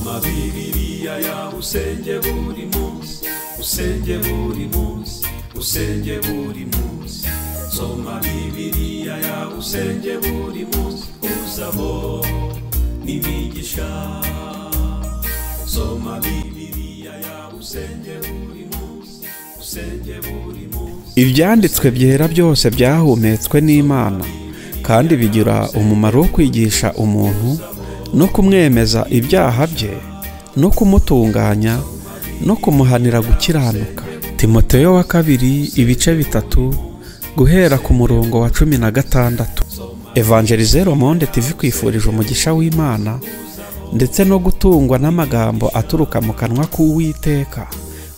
Soma Bibiliya yawe usenge buri munsi, usenge buri munsi, usenge buri munsi. Soma Bibiliya yawe usenge buri munsi, uzabona imigisha. Soma Bibiliya yawe usenge buri munsi, usenge buri munsi. Ibyanditswe byera byose byahumetswe n'Imana kandi bigira umumaro wo kwigisha umuntu no kumwemeza ibyaha bye no kumutunganya no kumuhanira gukiranuka. Timoteyo wa kabiri ibice 3 guhera ku murongo wa 16. Évangéliser le Monde TV kwifurije umugisha w'Imana ndetse no gutungwa n'amagambo aturuka mu kanwa k'Uwiteka,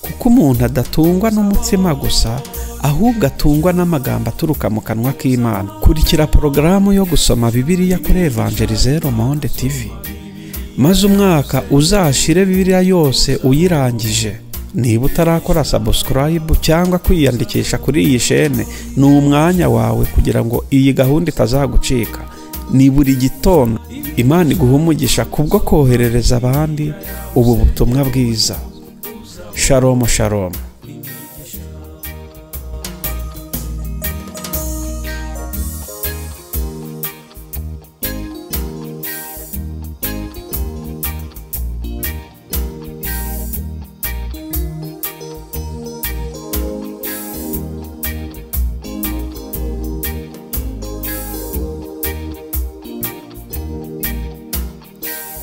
kuko umuntu adatungwa n'umutsima gusa ahubwo atungwa n'amagambo aturuka mu kanwa k'Imana. Kurikira porogaramu yo gusoma Bibiliya kuri Évangéliser le Monde TV, maze umwaka uzashire Bibiliya yose uyirangije. Niba utarakora subscribe cyangwa kwiyandikisha kuri iyi shene, ni umwanya wawe kugira ngo iyi gahunda itazagucika. Ni buri gitondo Imana iguha umugisha kubwo koherereza abandi ubu butumwa bwiza. Shalom shalom.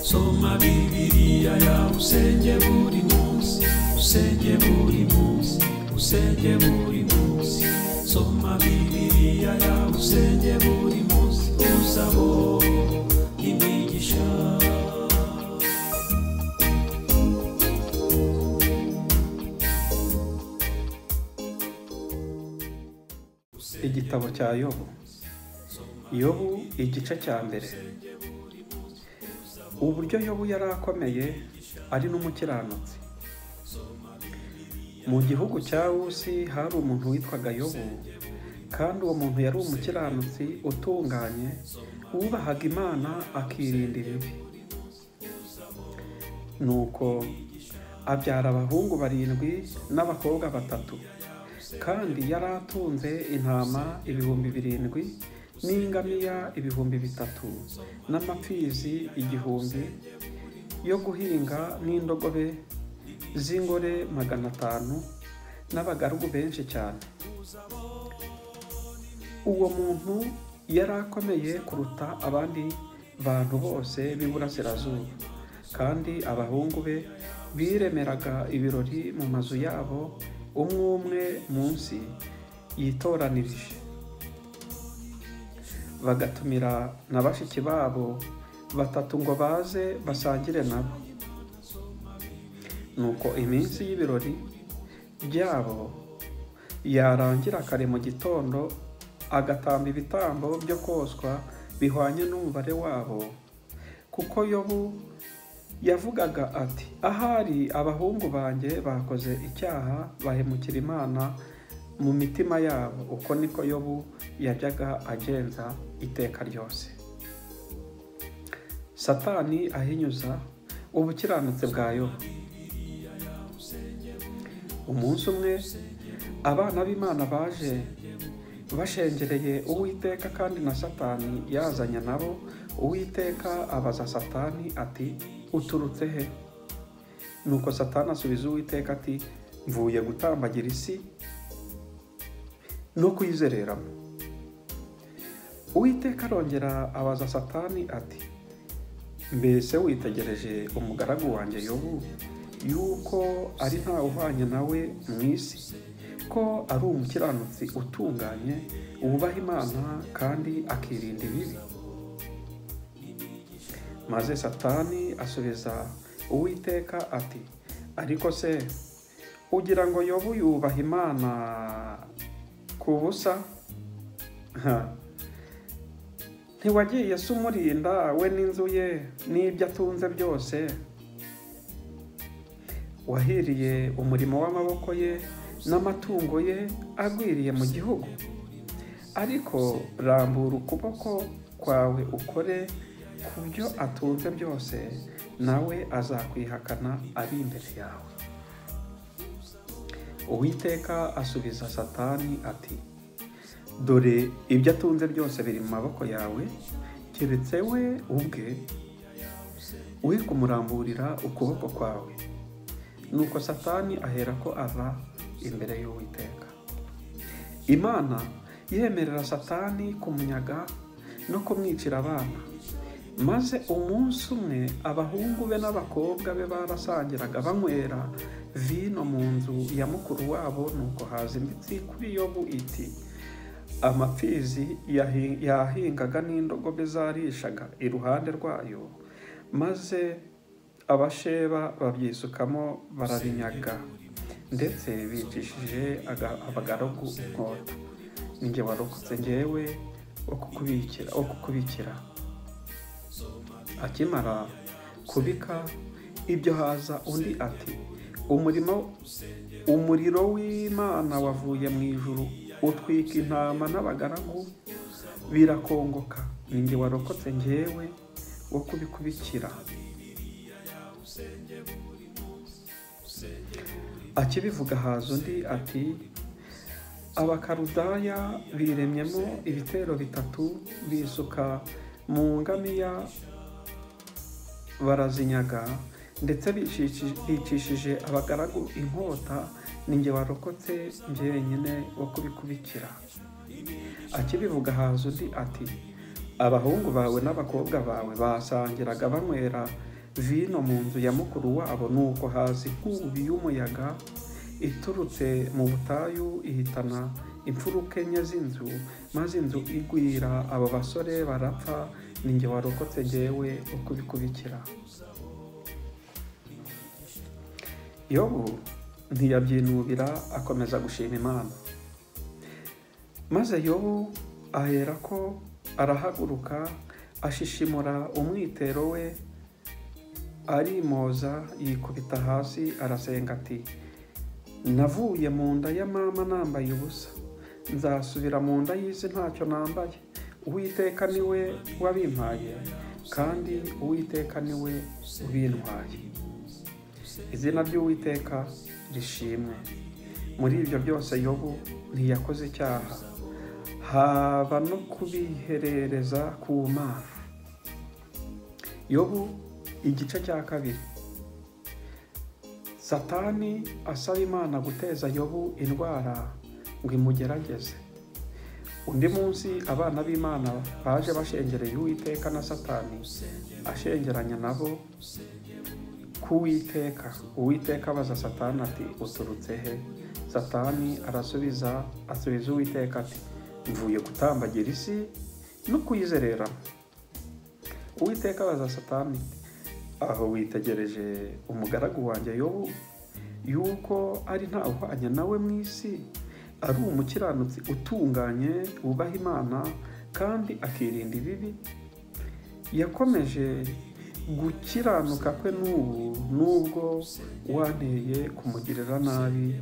Soma Bibiliya yawe usenge buri munsi, usenge buri munsi, usenge buri munsi. Soma Bibiliya yawe usenge buri munsi, uzabona imigisha. Igitabo cya Yobu. Yobu igice cya mbere. Uburyo Yobu yari akomeye ari n'umukiranutsi. Mu gihugu cya Usi hari umuntu witwaga Yobu, kandi uwo muntu yari umukiranutsi utunganye, wubahaga Imana akirinda ibibi. Nuko abyara abahungu 7 n'abakobwa 3, kandi yari atunze intama 7,000 n'ingamiya 3,000 n'amapfizi 1,000 yo guhinga n'indogobe z'ingore 500 n'abagaragu benshi cyane. Uwo muntu yari akomeye kuruta abandi bantu bose b'iburasirazuba, kandi abahungu be biremeraga ibirori mu mazu yabo, umwe umwe munsi yitoranirije, bagatumira na bashiki babo 3 ngo baze basangire nabo. Nuko iminsi y'ibirori byabo yarangira kare mu gitondo, agatamba ibitambo byo koswa bihwanye n'umubare wabo, kuko Yobu yavugaga ati: ahari abahungu banjye bakoze icyaha bahemukira Imana mu mitima yabo. Uko niko Yobu yajyaga agenza iteka ryose. Satani ahinyuza ubukiranutsi bwa Yobu. Umunsi umwe abana b'Imana baje bashengereye Uwiteka, kandi na Satani yazanye nabo. Uwiteka abaza Satani ati: uturutse he? Nuko Satani asubiza Uwiteka ati: mvuye gutambagira isi no kuyizereramo. Uwiteka arongera abaza Satani ati: mbese witegereje umugaragu wanjye Yobu, yuko ari nta uhwanye nawe mu isi, ko ari umukiranutsi utunganye, wubaha Imana kandi akirinda ibibi? Maze Satani asubiza Uwiteka ati: ariko se ugira ngo Yobu yubaha Imana ku busa? Ntiwagiye se umurinda we n'inzu ye n'ibyo atunze byose? Wahiriye umurimo w'amaboko ye n'amatungo ye agwiriye mu gihugu. Ariko rambura ukuboko kwawe ukore ku byo atunze byose, nawe azakwihakana ari imbere yawe. Uwiteka asubiza Satani ati, dore ibyo atunze byose biri mu maboko yawe, keretse we ubwe we kumuramburira ukuboko kwawe. Nuko Satani aherako ava imbere y'Uwiteka. Imana yemerera Satani kumunyaga no kumwicira abana. Maze umunsi umwe abahungu be n'abakobwa be barasangiraga banywera vino mu nzu ya mukuru wabo, nuko haza imbitsi kuri Yobu iti, amapfizi yahingaga n'indogobe zarishaga iruhande rwayo, maze abasheba babyisukamo barabinyaga, ndetse bicishije abagaragu inkota. Ninjye warokotse njyewe wo kukubikira. Akimara kubika ibyo haza undi ati, umuriro w'Imana wavuye mu ijuru utwika intama n'abagaragu birakongoka. Ninjye warokotse njyewe wo kubikubikira. Akibivuga haza undi ati, Abakaludaya biremyemo ibitero bitatu bisuka mu ngamiya barazinyaga, ndetse bicishije abagaragu inkota. Ninjye warokotse njyenyine wo kubikubikira. Akibivuga haza undi ati, abahungu bawe n'abakobwa bawe basangiraga banywera vino mu nzu ya mukuru wabo, nuko haza inkubi y'umuyaga iturutse mu butayu ihitana imfuruka enye z'inzu, maze inzu igwira abo basore barapfa. Ninjye warokotse njyewe wo kubikubikira. Yobu ntiyabyinubira, akomeza gushima Imana. Maze Yobu aherako arahaguruka, ashishimura umwitero we, arimoza, yikubita hasi, arasenga ati, navuye mu nda ya mama nambaye ubusa, nzasubira mu nda y'isi ntacyo nambaye. Uwiteka niwe wabimpaye, kandi Uwiteka niwe ubintwaye. Izina ry'Uwiteka rishimwe. Muri ibyo byose Yobu ntiyakoze icyaha, haba no kubiherereza ku Mana. Yobu igice cya 2. Satani asaba Imana guteza Yobu indwara ngo imugerageze. Undi munsi abana b'Imana baje bashengereye Uwiteka na Satani ashengeranya nabo ku Uwiteka. Uwiteka abaza Satani ati, uturutse he? Satani arasubiza asubiza Uwiteka ati, mvuye gutambagira isi no kuyizereramo. Uwiteka abaza Satani, aho witegereje umugaragu wanjye Yobu, yuko ari nta uhwanye nawe mu isi, ari umukiranutsi utunganye, wubaha Imana kandi akirinda ibibi? Yakomeje gukiranuka kwe n'ubu, nubwo wanteye kumugirira nabi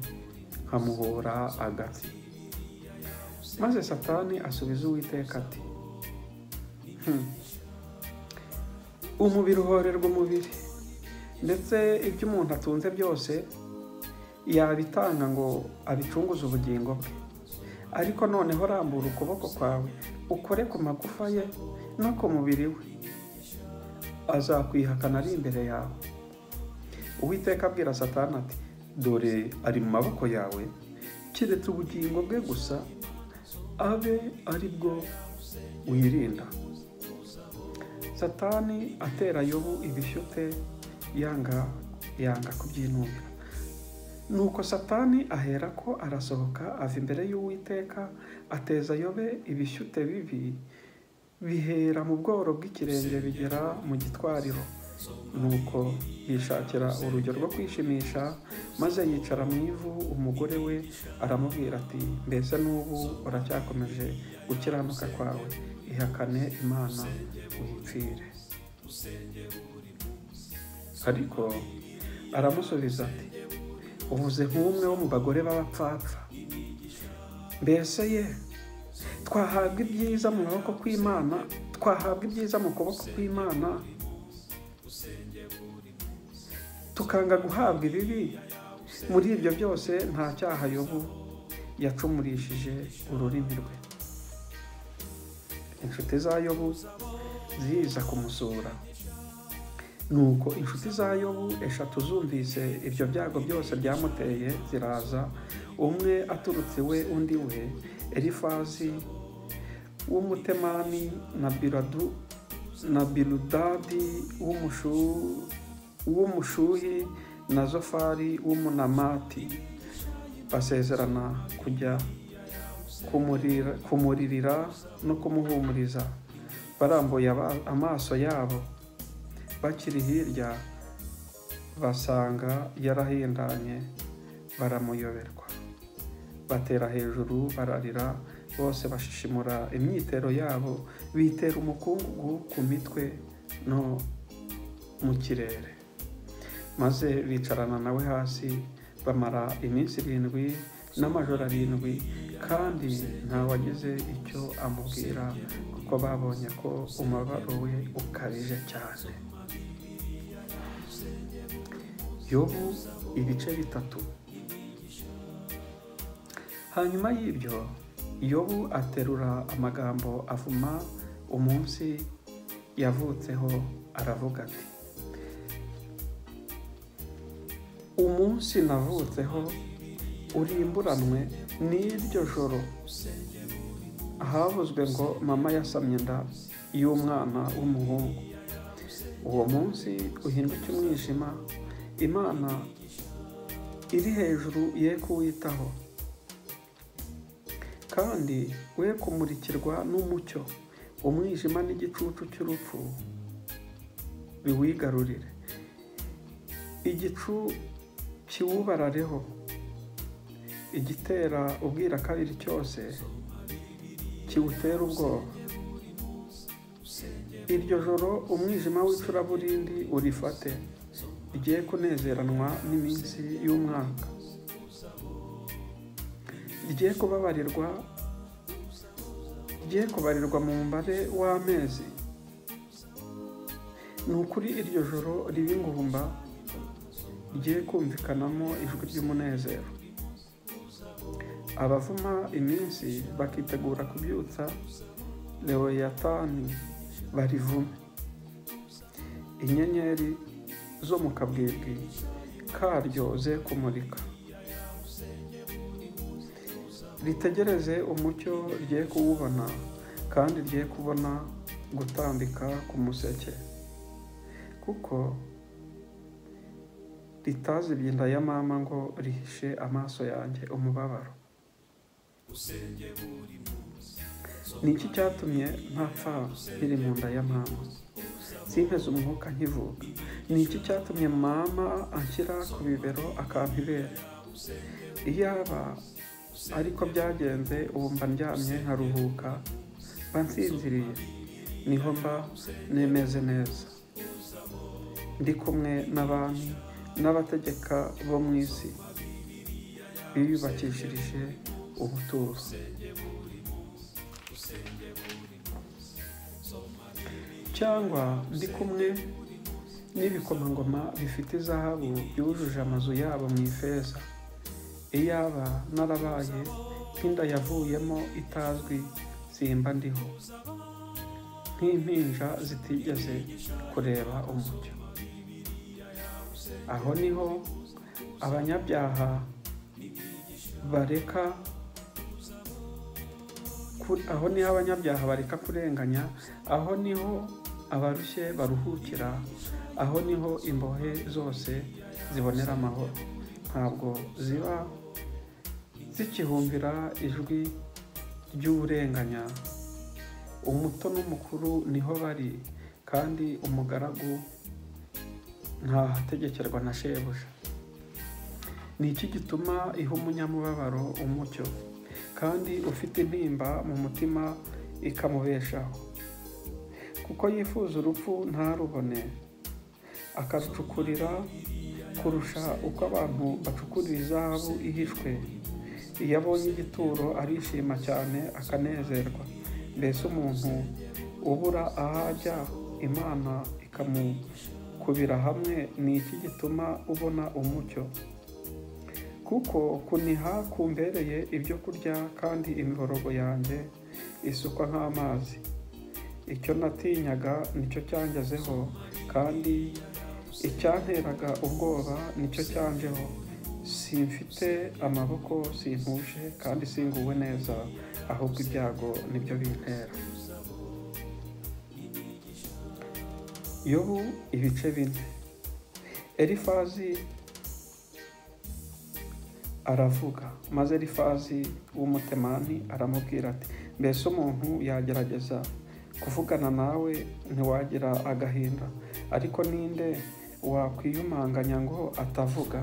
nkamuhora agatsi. Maze Satani asubiza Uwiteka ati, umubiri uhorerwa umubiri, ndetse ibyo umuntu atunze byose yabitanga ngo abicunguze ubugingo bwe. Ariko noneho rambura ukuboko kwawe ukore ku magufa ye no ku mubiri we, azakwihakana ari imbere yawe. Uwiteka abwira Satani ati, dore ari mu maboko yawe, keretse ubugingo bwe gusa abe ari bwo wirinda. Satani atera Yobu ibishyute, yanga kubyinubira. Nuko Satani aherako arasohoka ava imbere y'Uwiteka, ateza Yobe ibishyute bibi bihera mu bworo bw'ikirenge bigera mu gitwariro. Nuko yishakira urugero rwo kwishimisha, maze yicara mu ivu. Umugore we aramubwira ati, mbese n'ubu uracyakomeje gukiranuka kwawe? Ihakane Imana uyipfire. Ariko aramusubiza ati, uvuze nk'umwe wo mu bagore b'abapfapfa. Mbese ye twahabwa ibyiza mu maboko kw'Imana, twahabwa ibyiza mu kuboko kw'Imana, tukanga guhabwa ibibi. Muri ibyo byose nta cyaha Yobu yacumurishije ururimi rwe. Inshuti za Yobu ziza kumusura. Nuko inshuti za Yobu 3 zumvise ibyo byago byose byamuteye ziraza, umwe aturutse we undi we, Elifazi w'Umutemani na Biludadi w'Umushuhi na Zofari w'Umunamati. Basezerana kujya kumuririra no kumuhumuriza. Barambuye amaso yabo bakiri hirya, basanga yarahindanye, baramuyoberwa. Batera hejuru bararira, bose bashishimura imyitero yabo, bitera umukungugu ku mitwe no mu kirere. Maze bicarana nawe hasi, bamara iminsi 7 n'amajoro 7, kandi ntawagize icyo amubwira, kuko babonye ko umubabaro we ukabije cyane. Yobu ibice 3. Hanyuma y'ibyo Yobu aterura amagambo avuma umunsi yavutseho, aravuga ati: umunsi navutseho urimburanwe n'iryo joro havuzwe ngo mama yasamye inda y'umwana w'umuhungu. Uwo munsi uhinduke umwijima, Imana iri hejuru ye kuwitaho, kandi we kumurikirwa n'umucyo. Umwijima n'igicucu cy'urupfu biwigarurire, igicu kiwubarareho, igitera ubwira kabiri cyose kiwutera ubwoba. Iryo joro umwijima w'icuraburindi urifate, rigiye kunezeranwa n'iminsi y'umwaka, rigiye kubarirwa mu mubare w'amezi. Ni ukuri iryo joro riba ingumba, rigiye kumvikanamo ijwi ry'umunezero. Abavuma iminsi bakitegura kubyutsa Lewiyatani barivume. Inyenyeri zo mu kabwibwi karyo ze kumurika, ritegereze umucyo rye kuwubona, kandi rye kubona gutambika ku museke, kuko ritazibye inda ya mama ngo rihishe amaso yanjye umubabaro. Ni iki cyatumye ntapfa nkiri mu nda ya mama, simpeze umwuka nkivuka? Ni iki cyatumye mama anshyira ku bibero akampa ibere? Iyaba ariko byagenze, ubu mba ndyamye nkaruhuka, mba nsinziriye, niho mba nemeze neza, ndi kumwe n'abami n'abategeka bo mu isi biyubakishirije ubuturo. Cyangwa ndi kumwe n'ibikomangoma bifite izahabu byujuje amazu yabo mu ifeza. Iyaba narabaye nk'inda yavuyemo itazwi, simba ndiho, nk'impinja zitigeze kureba umucyo. Aho niho abanyabyaha bareka aho niho abanyabyaha bareka kurenganya, aho niho abarushye baruhukira, aho niho imbohe zose zibonera amahoro. Ntabwo ziba zikihumvira ijwi ry'uburenganya. Umuto n'umukuru niho bari, kandi umugaragu ntahategekerwa na shebuja. Ni iki gituma iha umunyamubabaro umucyo, kandi ufite intimba mu mutima ikamubeshaho? Kuko yifuza urupfu ntarubone, akarucukurira kurusha uko abantu bacukurira izahabu ihishwe. Iyo abonye igituro arishima cyane akanezerwa. Mbese umuntu ubura aho ajya, Imana Kubira hamwe ni iki gituma ubona umucyo? Kuko kuniha kumbereye ibyo kurya, kandi imiborogo yanjye isukwa nk'amazi. Icyo natinyaga nicyo cyangezeho, kandi icyanteraga ubwoba nicyo cyanjeho. Simfite amaboko, sintuje, kandi singuwe neza, ahubwo ibyago nibyo bintera. Yobu ibice 4. Elifazi aravuga. Maze Elifazi w'Umutemani aramubwira ati: mbese umuntu yagerageza kuvugana nawe ntiwagira agahinda? Ariko ninde wakwiyumanganya ngo atavuga?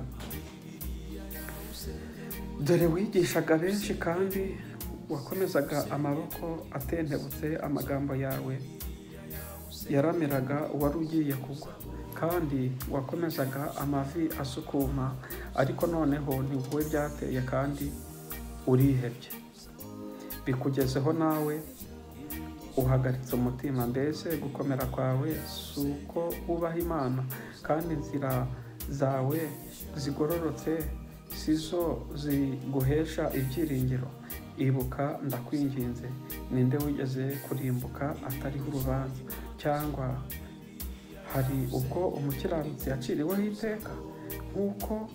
Dore wigishaga benshi, kandi wakomezaga amaboko atentebutse. Amagambo yawe yaramiraga uwari ugiye kugwa, kandi wakomezaga amavi asukuma. Ariko noneho ni wowe byateye, kandi urihebye. Bikugezeho nawe uhagaritse umutima. Mbese gukomera kwawe si uko wubaha Imana, kandi inzira zawe zigororotse si zo ziguhesha ibyiringiro? Ibuka, ndakwinginze, ninde wigeze kurimbuka atariho urubanza? Cyangwa hari ubwo umukiranutsi yaciriweho iteka? Nk'uko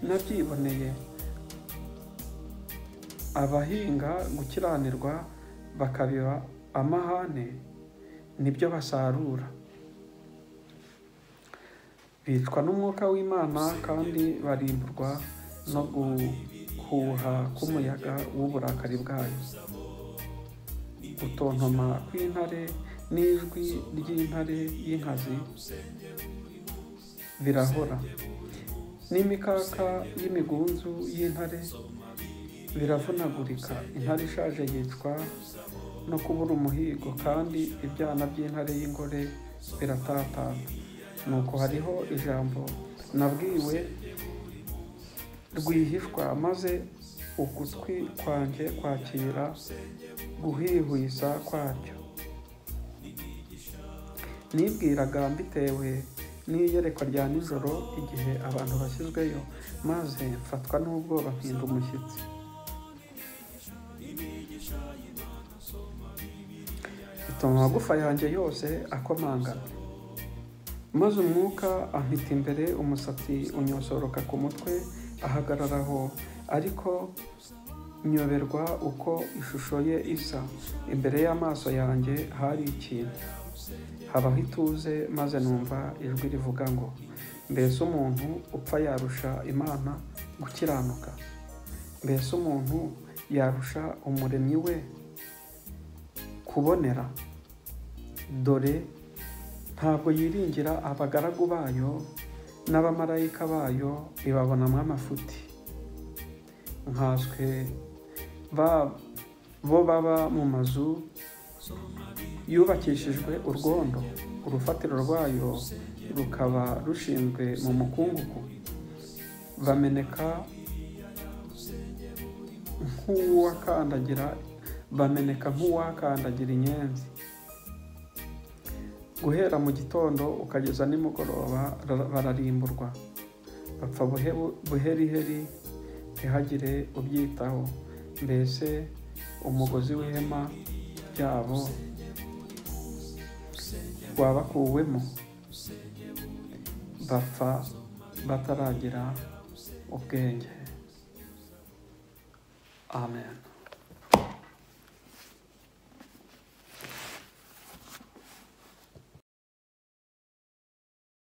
nabyiboneye, abahinga gukiranirwa bakabiba amahane nibyo basarura. Bicwa n'umwuka w'Imana, kandi barimburwa no guhuha k'umuyaga w'uburakari bwayo. Gutontoma kw'intare n'ijwi ry'intare y'inkazi birahora, n'imikaka y'imigunzu y'intare biravunagurika. Intare ishaje yicwa no kubura umuhigo, kandi ibyana by'intare y'ingore biratatana. Nuko hariho ijambo nabwiwe rwihishwa, maze ugutwi kwanjye kwakira guhwihwisa kwaryo. Nibwiraga mbitewe n'iyerekwa rya nijoro, igihe abantu bashyizweyo, maze mfatwa n'ubwoba mpinda umushyitsi. Bituma amagufa yanjye yose akomangana. Maze umwuka ampita imbere, umusatsi unyosoroka ku mutwe, ahagararaho. Ariko nyoberwa uko ishusho ye isa. Imbere y'amaso yanjye hari ikintu, habaho ituze, maze numva ijwi rivuga ngo: mbese umuntu upfa yarusha Imana gukiranuka? Mbese umuntu yarusha umuremyi we kubonera? Dore ntabwo yiringira abagaragu bayo, n'abamarayika bayo ibabonamo amafuti. Nkaswe bo baba mu mazu yubakishijwe urwondo, urufatiro rwayo rukaba rushinzwe mu mukungugu. Bameneka nk'uwakandagira inyenzi. Guhera mu gitondo ukageza nimugoroba bararimburwa, bapfa buheriheri, ntihagire ubyitaho. Mbese umugozi w'ihema ryabo wabakuwemo? Bapfa bataragira ubwenge. Amen.